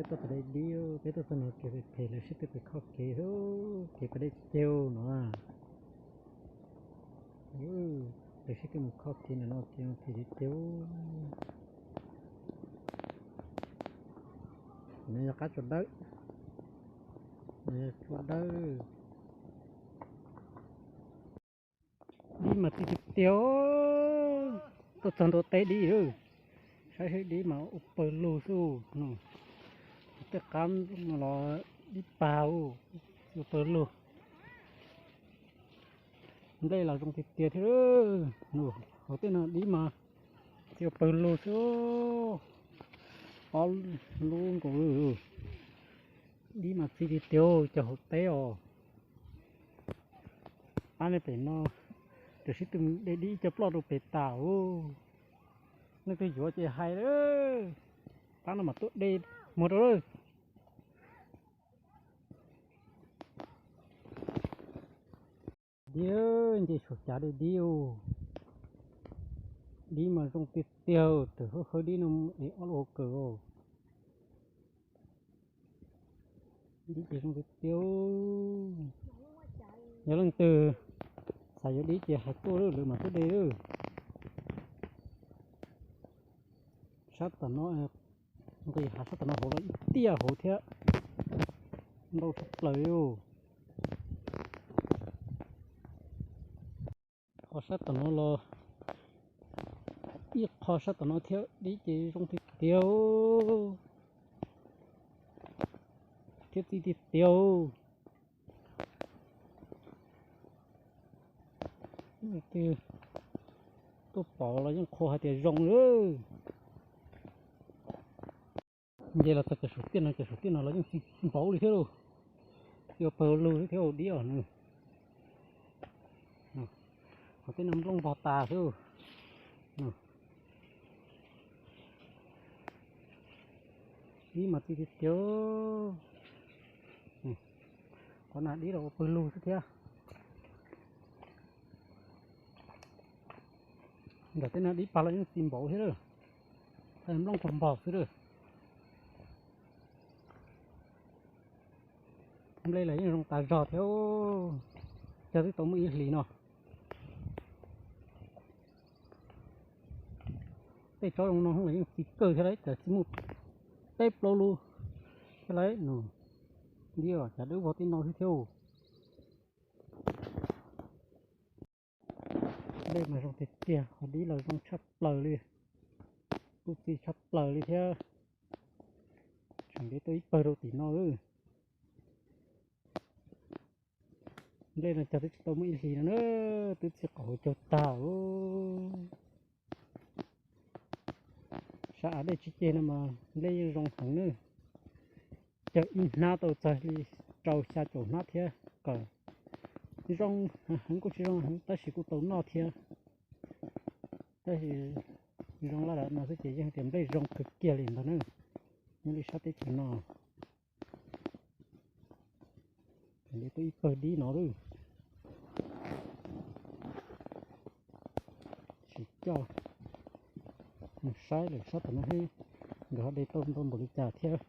Tuaj pas dej dib, peb tuaj txog no kev phem phem, lawv sib tw pem khoj kev, kev pas dej ceg no. Lawv sib tw mus khoj kev ntawm no kev phem tiag tiag. No yog qab tsua dawb, no yog tsua dawb. Dib mas txi tiag tiag, tuaj txog ntua teb dib lawm. Saib seb dib mas ua pawg lug xwb. Tej qab no los dib pag, ua pawg lug. Nplej los zoo tiag tiag thiab. Hauv tej no dib mas txi ua pawg lug xwb. Ob lub nkaus, dib mas txi tiag tiag cov hauv teb os. Pab nej pem no, tam sim twb de dib ib co ploj rau pem tas. Leej twg yuav ces hais lawm, pab no mas tuaj de muag rau lawm. Dib, nce saum cav de dib. Dib mas zoo tiag tiag, tawm hawb hawb dib no es ob lub hauv kawm os. Dib ces zoo tiag tiag. Yog leej twg xav yuav dib ces hais tuaj lawm mam tuaj de lawm. Sab tom no, nqis hav sab tom no hauv los ib tiaj hauv thiab, ntau tshaj plaws li. Qhov sab tom no los ib qho sab tom no thiab, dib ces zoo tiag tiag thiab txi tiag tiag. Leej twg tuaj pom los yeej qhuas hais tias zoo lawm. Nce los txog cov saum tiaj no, cov saum tiaj no los yeej txi npaum li thiab lauj. Txi ua pawg lug thiab dib os. Qhov tej no nplooj npog tas xwb. Dib mas txi tiag tiag. Qhov no dib los ua pawg lug xwb thiab. Ntawm tej no dib pag los yeej txi npaum thiab lawm. Nplooj npog npog xwb lawm. Nplej los yeej zoo tas zog thiab. Cog twb tau muaj ib hlis no. Tej tsob zoo no los yeej txi kawg thiab lauj, cov txi muaj peb plaub lub thiab lauj. Dib cav dawb vog tej no xwb thiab. Nplej mas zoo tiag tiag, qhov dib los zoo tshaj plaws li, kuj txi tshaj plaws li thiab. Tseem nce tuaj ib pawg rau tim no lawm. Nplej no cog twb tsis tau muaj ib hlis no na, twb txi qaum hauv caug tag. Sab av dej tsis ceg no mas nplej yeej zoo heev na. Cog ib hnab tau txog li rau xya caum hnab thiab kawm. Zoo heev kuj tsis zoo heev tab sis kuj tau noj thiab. Tab sis zoo laj lawm no xwb ces yeej tias nplej zoo kawg kiag li ntag na. Nyob li sab teb chaws no. Li tuaj ib pawg dib no lawm. Tsis coj mus saib lawm sab tom no thiab, nkawd ho de tau ntau npaum li cas thiab.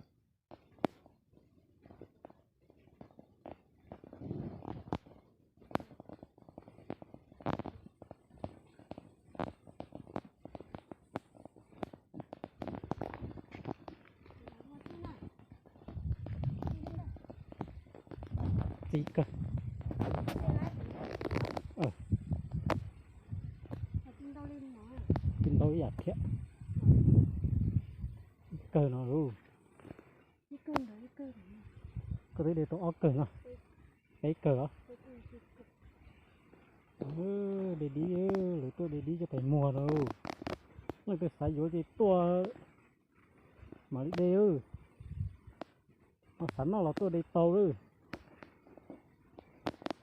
Txi kawg. Txi ntau ib yam thiab. Kawg no. Koj twb de tau ob kawg no. Peb kawg os. De dib, lawv tuaj de dib coj pem muag no. Leej twg xav yuav ces tuaj mam li de. Ho xav noj los tuaj de tau lawm.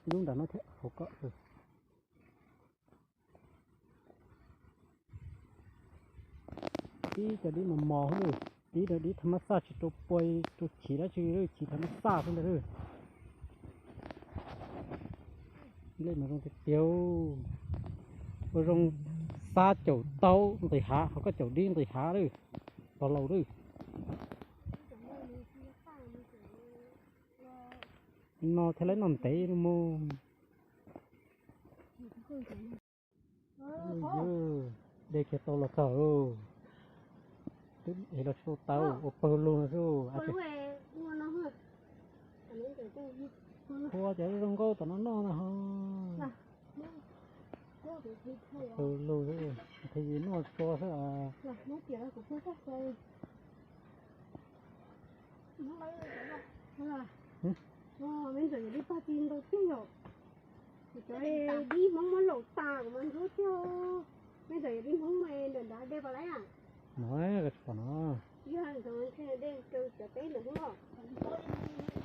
Lub nram no thiab hauv ko. Dib cov dib mos mos xwb, dib no dib tha mab xaj tsis rau pua rau chiv dab tsi, chiv tha mab xaj xwb ntag. Nplej mas zoo tiag tiag, ua zoo xab caum taub nqis hav, ho koj caum dib nqis hav lawm, los laus lawm. No thiaj li noj ntev mus. Yog, de kiag tau los txog lauj. Twb ev los tsis tau tau, ua pawg lug no xwb. Ua cov zoo nkauj tom no noj no ho. Pawg lug xwb, thaum yus noj tso xwb. Me ntxawm yog dib pag tsis ntau tiag yom. Cov dib Hmoob muab laum tas kuv mas ntxub tiag. Me ntxawm yog dib Hmoob mas ntawm nrad de puas laib a? No, tsis pom no. Yog ntawd ntshe de rau cov teb ntawm Hmoob os.